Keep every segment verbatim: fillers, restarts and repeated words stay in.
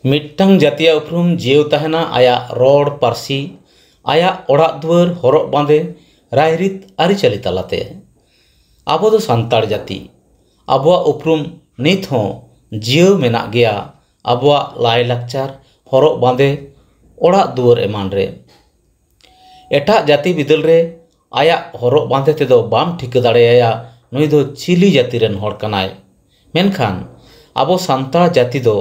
ᱢᱤᱫᱴᱟᱝ ᱡᱟᱹᱛᱤᱭᱟᱜ ᱩᱯᱨᱩᱢ ᱡᱤᱭᱟᱹᱣ ᱛᱟᱦᱮᱱᱟ ᱟᱭᱟᱜ ᱨᱚᱲ, ᱯᱟᱹᱨᱥᱤ, ᱟᱭᱟᱜ ᱚᱲᱟᱜ ᱫᱩᱣᱟᱹᱨ, ᱦᱚᱨᱚᱜ ᱵᱟᱸᱫᱮ, ᱨᱟᱭᱨᱤᱛ, ᱟᱹᱨᱤᱪᱟᱹᱞᱤ ᱛᱟᱞᱟᱛᱮ᱾ ᱟᱵᱚ ᱫᱚ ᱥᱟᱱᱛᱟᱲ ᱡᱟᱹᱛᱤ᱾ ᱟᱵᱚᱣᱟᱜ ᱩᱯᱨᱩᱢ ᱱᱤᱛ ᱦᱚᱸ ᱡᱤᱭᱟᱹᱣ ᱢᱮᱱᱟᱜ ᱜᱮᱭᱟ ᱟᱵᱚᱣᱟᱜ ᱞᱟᱭᱼᱞᱟᱠᱪᱟᱨ, ᱦᱚᱨᱚᱜ ᱵᱟᱸᱫᱮ, ᱚᱲᱟᱜ ᱫᱩᱣᱟᱹᱨ ᱮᱢᱟᱱ ᱨᱮ᱾ ᱮᱴᱟᱜ ᱡᱟᱹᱛᱤ ᱵᱤᱫᱟᱹᱞ ᱨᱮ ᱟᱭᱟᱜ ᱦᱚᱨᱚᱜ ᱵᱟᱸᱫᱮ ᱛᱮᱫᱚ ᱵᱟᱢ ᱴᱷᱤᱠᱟᱹ ᱫᱟᱲᱮᱭᱟᱭᱟ ᱱᱩᱭ ᱫᱚ ᱪᱤᱞᱤ ᱡᱟᱹᱛᱤ ᱨᱮᱱ ᱦᱚᱲ ᱠᱟᱱᱟᱭ᱾ ᱢᱮᱱᱠᱷᱟᱱ ᱟᱵᱚ ᱥᱟᱱᱛᱟᱲ ᱡᱟᱹᱛᱤ ᱫᱚ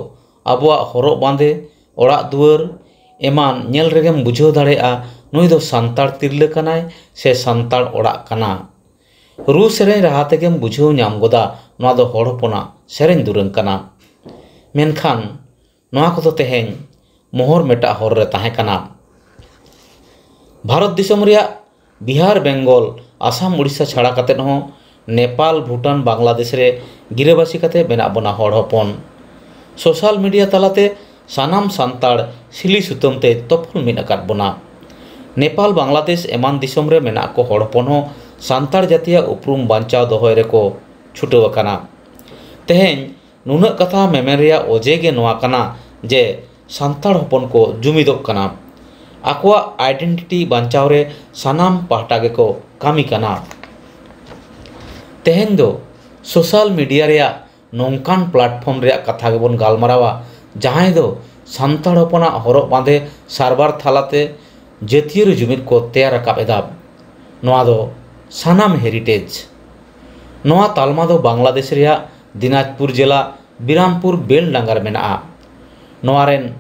ᱟᱵᱚᱣᱟᱜ ᱦᱚᱨᱚᱜ ᱵᱟᱸᱫᱮ, ᱚᱲᱟᱜ ᱫᱩᱣᱟᱹᱨ ᱮᱢᱟᱱ ᱧᱮᱞ ᱨᱮᱜᱮᱢ ᱵᱩᱡᱷᱟᱹᱣ ᱫᱟᱲᱮᱭᱟᱜᱼᱟ ᱱᱩᱭ ᱫᱚ ᱥᱟᱱᱛᱟᱲ ᱛᱤᱨᱞᱟᱹ ᱠᱟᱱᱟᱭ ᱥᱮ ᱥᱟᱱᱛᱟᱲ ᱚᱲᱟᱜ ᱠᱟᱱᱟ᱾ ᱨᱩ ᱥᱮᱨᱮᱧ ᱨᱟᱦᱟ ᱛᱮᱜᱮᱢ ᱵᱩᱡᱷᱟᱹᱣ ᱧᱟᱢ ᱜᱚᱫᱟ ᱱᱚᱣᱟ ᱫᱚ ᱦᱚᱲ ᱦᱚᱯᱚᱱᱟᱜ ᱥᱮᱨᱮᱧ ᱫᱩᱨᱟᱹᱝ ᱠᱟᱱᱟ᱾ ᱢᱮᱱᱠᱷᱟᱱ ᱱᱚᱣᱟ ᱠᱚᱫᱚ ᱛᱮᱦᱮᱧ ᱢᱚᱦᱚᱨ ᱢᱮᱴᱟᱜ ᱦᱚᱨ ᱨᱮ ᱛᱟᱦᱮᱸ ᱠᱟᱱᱟ᱾ ᱵᱷᱟᱨᱚᱛ ᱫᱤᱥᱚᱢ ᱨᱮᱭᱟᱜ ᱵᱤᱦᱟᱨ, ᱵᱮᱝᱜᱚᱞ, ᱟᱥᱟᱢ, ᱩᱲᱤᱥᱥᱟ ᱪᱷᱟᱲᱟ ᱠᱟᱛᱮᱫ ᱦᱚᱸ ᱱᱮᱯᱟᱞ, ᱵᱷᱩᱴᱟᱱ, ᱵᱟᱝᱞᱟᱫᱮᱥ ᱨᱮ ᱜᱤᱨᱟᱹᱵᱟᱹᱥᱤ ᱠᱟᱛᱮ ᱢᱮᱱᱟᱜ ᱵᱚᱱᱟ ᱦᱚᱲ ᱦᱚᱯᱚᱱ᱾ ᱥᱳᱥᱟᱞ ᱢᱤᱰᱤᱭᱟ ᱛᱟᱞᱟᱛᱮ ᱥᱟᱱᱟᱢ ᱥᱟᱱᱛᱟᱲ ᱥᱤᱞᱤ ᱥᱩᱛᱟᱹᱢ ᱛᱮ ᱛᱚᱯᱚᱞ ᱢᱤᱫ ᱟᱠᱟᱫ ᱵᱚᱱᱟ᱾ ᱱᱮᱯᱟᱞ, ᱵᱟᱝᱞᱟᱫᱮᱥ ᱮᱢᱟᱱ ᱫᱤᱥᱚᱢ ᱨᱮ ᱢᱮᱱᱟᱜ ᱠᱚ ᱦᱚᱲ ᱦᱚᱯᱚᱱ ᱦᱚᱸ ᱥᱟᱱᱛᱟᱲ ᱡᱟᱹᱛᱤᱭᱟᱜ ᱩᱯᱨᱩᱢ ᱵᱟᱧᱪᱟᱣ ᱫᱚᱦᱚᱭ ᱨᱮᱠᱚ ᱪᱷᱩᱴᱟᱹᱣ ᱟᱠᱟᱱᱟ᱾ ᱛᱮᱦᱮᱧ ᱱᱩᱱᱟᱹᱜ ᱠᱟᱛᱷᱟ ᱢᱮᱢᱮᱱ ᱨᱮᱭᱟᱜ ᱚᱡᱮ ᱜᱮ ᱱᱚᱣᱟ ᱠᱟᱱᱟ ᱡᱮ ᱥᱟᱱᱛᱟᱲ ᱦᱚᱯᱚᱱ ᱠᱚ ᱡᱩᱢᱤᱫᱚᱜ ᱠᱟᱱᱟ᱾ ᱟᱠᱚᱣᱟᱜ identity ᱵᱟᱧᱪᱟᱣ ᱨᱮ ᱥᱟᱱᱟᱢ ᱯᱟᱦᱴᱟ ᱜᱮᱠᱚ ᱠᱟᱹᱢᱤ ᱠᱟᱱᱟ᱾ ᱛᱮᱦᱮᱧ ᱫᱚ ᱥᱳᱥᱟᱞ ᱢᱤᱰᱤᱭᱟ ᱨᱮᱭᱟᱜ ᱱᱚᱝᱠᱟᱱ platform ᱨᱮᱭᱟᱜ ᱠᱟᱛᱷᱟ ᱜᱮᱵᱚᱱ ᱜᱟᱞᱢᱟᱨᱟᱣᱟ, ᱡᱟᱦᱟᱸᱭ ᱫᱚ ᱥᱟᱱᱛᱟᱲ ᱦᱚᱯᱚᱱᱟᱜ ᱦᱚᱨᱚᱜ ᱵᱟᱸᱫᱮ ᱥᱟᱨᱵᱟᱨ ᱛᱟᱞᱟᱛᱮ ᱡᱟᱹᱛᱤᱭᱟᱹᱨᱤ ᱡᱩᱢᱤᱫ ᱠᱚ ᱛᱮᱭᱟᱨ ᱨᱟᱠᱟᱵ ᱮᱫᱟ᱾ ᱱᱚᱣᱟ ᱫᱚ ᱥᱟᱱᱟᱢ heritage᱾ ᱱᱚᱣᱟ ᱛᱟᱞᱢᱟ ᱫᱚ ᱵᱟᱝᱞᱟᱫᱮᱥ ᱨᱮᱭᱟᱜ ᱫᱤᱱᱟᱡᱽᱯᱩᱨ ᱡᱮᱞᱟ ᱵᱤᱨᱟᱢᱯᱩᱨ ᱵᱮᱞᱰᱟᱸᱜᱟ ᱨᱮ ᱢᱮᱱᱟᱜᱼᱟ᱾ ᱱᱚᱣᱟ ᱨᱮᱱ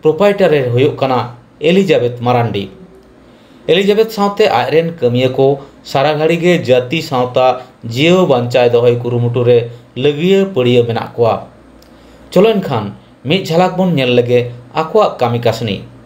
proprietor ᱮ ᱦᱩᱭᱩᱜ ᱠᱟᱱᱟ ᱮᱞᱤᱡᱟᱵᱮᱛ ᱢᱟᱨᱟᱱᱰᱤ᱾ ᱮᱞᱤᱡᱟᱵᱮᱛ ᱥᱟᱶᱛᱮ ᱟᱡ ᱨᱮᱱ ᱠᱟᱹᱢᱤᱭᱟᱹ ᱠᱚ ᱥᱟᱨᱟ ᱜᱷᱟᱹᱲᱤ ᱜᱮ ᱡᱟᱹᱛᱤ ᱥᱟᱶᱛᱟ ᱡᱤᱭᱟᱹᱣ ᱵᱟᱧᱪᱟᱣ ᱫᱚᱦᱚᱭ ᱠᱩᱨᱩᱢᱩᱴᱩ ᱨᱮ ᱞᱟᱹᱜᱤᱭᱟᱹ ᱯᱟᱹᱲᱤᱭᱟᱹ ᱢᱮᱱᱟᱜ ᱠᱚᱣᱟ᱾ ᱪᱚᱞᱚ ᱮᱱᱠᱷᱟᱱ ᱢᱤᱫ ᱡᱷᱟᱞᱟᱠ ᱵᱚᱱ ᱧᱮᱞ ᱞᱮᱜᱮ ᱟᱠᱚᱣᱟᱜ ᱠᱟᱹᱢᱤ ᱠᱟᱹᱥᱱᱤ᱾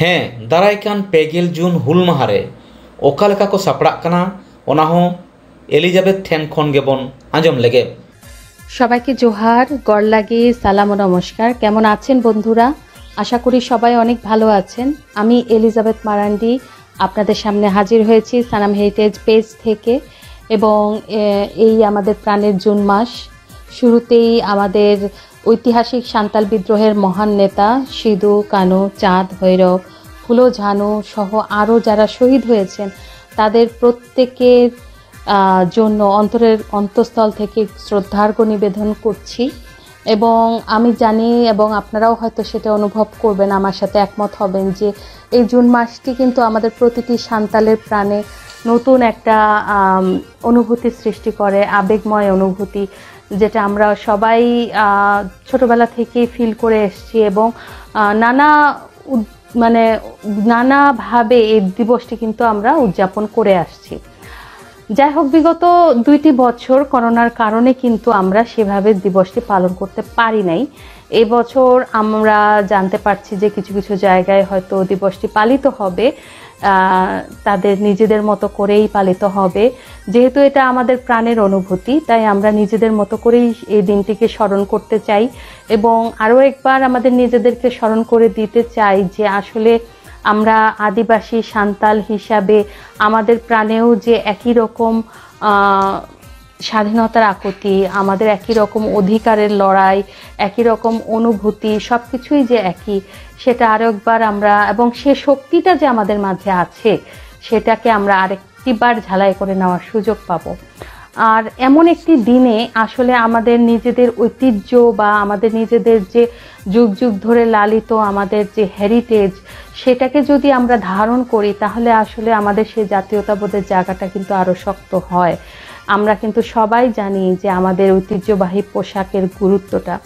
ᱦᱮᱸ, ᱫᱟᱨᱟᱭ ᱠᱟᱱ ᱯᱮ ᱜᱮᱞ ᱡᱩᱱ ᱦᱩᱞ ᱢᱟᱦᱟ ᱨᱮ ᱚᱠᱟ ᱞᱮᱠᱟ ᱠᱚ ᱥᱟᱯᱲᱟᱜ ᱠᱟᱱᱟ, ᱚᱱᱟ ᱦᱚᱸ ᱮᱞᱤᱡᱟᱵᱮᱛᱷ ᱴᱷᱮᱱ ᱠᱷᱚᱱ ᱜᱮᱵᱚᱱ ᱟᱸᱡᱚᱢ ᱞᱮᱜᱮ᱾ ᱥᱚᱵᱟᱭᱠᱮ ᱡᱚᱦᱟᱨ, ᱜᱚᱲ ᱞᱟᱜᱤ, সালাম ও নমস্কার। কেমন আছেন বন্ধুরা? আশা করি সবাই অনেক ভালো আছেন। আমি এলিজাবেথ মারান্ডি আপনাদের সামনে হাজির হয়েছি সানাম হেরিটেজ পেজ থেকে। এবং এ, এই আমাদের প্রাণের জুন মাস, শুরুতেই আমাদের ঐতিহাসিক সান্তাল বিদ্রোহের মহান নেতা সিধু, কানু, চাঁদ, ভৈরব, ফুলো, ঝানু সহ আরও যারা শহীদ হয়েছেন, তাদের প্রত্যেকের আহ, জন্য অন্তরের অন্তঃস্থল থেকে শ্রদ্ধার্ঘ্য নিবেদন করছি। এবং আমি জানি, এবং আপনারাও হয়তো সেটা অনুভব করবেন, আমার সাথে একমত হবেন, যে এই জুন মাসটি কিন্তু আমাদের প্রতিটি সান্তালের প্রাণে নতুন একটা আম, অনুভূতি সৃষ্টি করে, আবেগময় অনুভূতি, যেটা আমরা সবাই আহ, ছোটবেলা থেকেই ফিল করে এসেছি। এবং আহ, নানা উদ- মানে নানাভাবে এই দিবসটি কিন্তু আমরা উদযাপন করে আসছি। যাই হোক, বিগত দুইটি বছর করোনার কারণে কিন্তু আমরা সেভাবে দিবসটি পালন করতে পারি নাই। এবছর আমরা জানতে পারছি যে কিছু কিছু জায়গায় হয়তো দিবসটি পালিত হবে, আহ, তাদের নিজেদের মতো করেই পালিত হবে। যেহেতু এটা আমাদের প্রাণের অনুভূতি, তাই আমরা নিজেদের মতো করেই এই দিনটিকে স্মরণ করতে চাই এবং আরও একবার আমাদের নিজেদেরকে স্মরণ করে দিতে চাই যে আসলে আমরা আদিবাসী সান্তাল হিসাবে আমাদের প্রাণেও যে একই রকম আহ, স্বাধীনতার আকুতি, আমাদের একই রকম অধিকারের লড়াই, একই রকম অনুভূতি, সব কিছুই যে একই, সেটা আরও একবার আমরা, এবং সে শক্তিটা যে আমাদের মাঝে আছে, সেটাকে আমরা আরেকটি বার ঝালাই করে নেওয়ার সুযোগ পাবো। আর এমন একটি দিনে আসলে আমাদের নিজেদের ঐতিহ্য বা আমাদের নিজেদের যে যুগ যুগ ধরে লালিত আমাদের যে হেরিটেজ, সেটাকে যদি আমরা ধারণ করি, তাহলে আসলে আমাদের সেই জাতীয়তাবোধের জায়গাটা কিন্তু আরও শক্ত হয়। আমরা কিন্তু সবাই জানি যে আমাদের ঐতিহ্যবাহী পোশাকের গুরুত্বটা।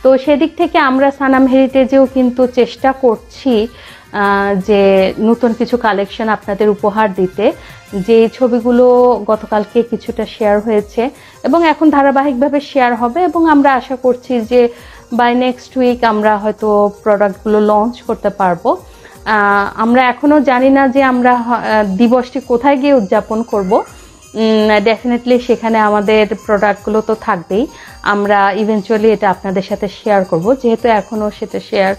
তো সেদিক থেকে আমরা সানাম হেরিটেজেও কিন্তু চেষ্টা করছি আহ, যে নতুন কিছু কালেকশন আপনাদের উপহার দিতে। যে ছবিগুলো গতকালকে কিছুটা শেয়ার হয়েছে এবং এখন ধারাবাহিকভাবে শেয়ার হবে, এবং আমরা আশা করছি যে বাই নেক্সট উইক আমরা হয়তো প্রোডাক্টগুলো লঞ্চ করতে পারবো। আহ, আমরা এখনো জানি না যে আমরা হ- আহ, দিবসটি কোথায় গিয়ে উদযাপন করব। ডেফিনেটলি সেখানে আমাদের প্রোডাক্টগুলো তো থাকবেই। আমরা ইভেনচুয়ালি এটা আপনাদের সাথে শেয়ার করব, যেহেতু এখনও সেটা শেয়ার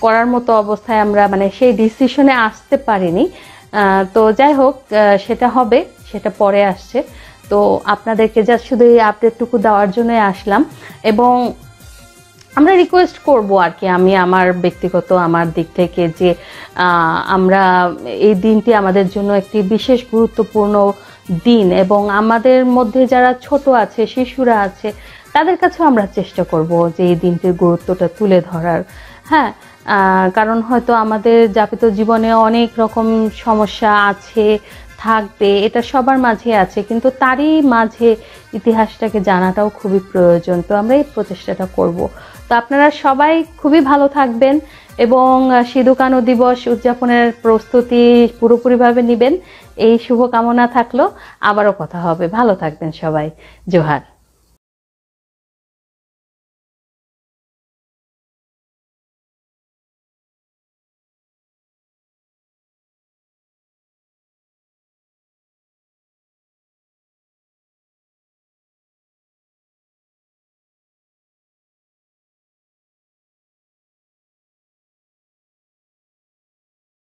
করার মতো অবস্থায় আমরা, মানে, সেই ডিসিশনে আসতে পারিনি। আহ, তো যাই হোক, আহ, সেটা হবে, সেটা পরে আসছে। তো আপনাদেরকে জাস্ট শুধু এই আপডেটটুকু দেওয়ার জন্য আসলাম। এবং আমরা রিকোয়েস্ট করব আর কি, আমি আমার ব্যক্তিগত, আমার দিক থেকে, যে আহ, আমরা এই দিনটি আমাদের জন্য একটি বিশেষ গুরুত্বপূর্ণ দিন, এবং আমাদের মধ্যে যারা ছোট আছে, শিশুরা আছে, তাদের কাছেও আমরা চেষ্টা করব যে এই দিনটির গুরুত্বটা তুলে ধরার। হ্যাঁ, আহ, কারণ হয়তো আমাদের যাপিত জীবনে অনেক রকম সমস্যা আছে, থাকবে, এটা সবার মাঝে আছে, কিন্তু তারই মাঝে ইতিহাসটাকে জানাটাও খুবই প্রয়োজন। তো আমরা এই প্রচেষ্টাটা করব। তো আপনারা সবাই খুবই ভালো থাকবেন এবং আহ, সিধু কানু দিবস উদযাপনের প্রস্তুতি পুরোপুরিভাবে নেবেন, এই শুভকামনা থাকলো। আবারও কথা হবে, ভালো থাকবেন সবাই। জোহার।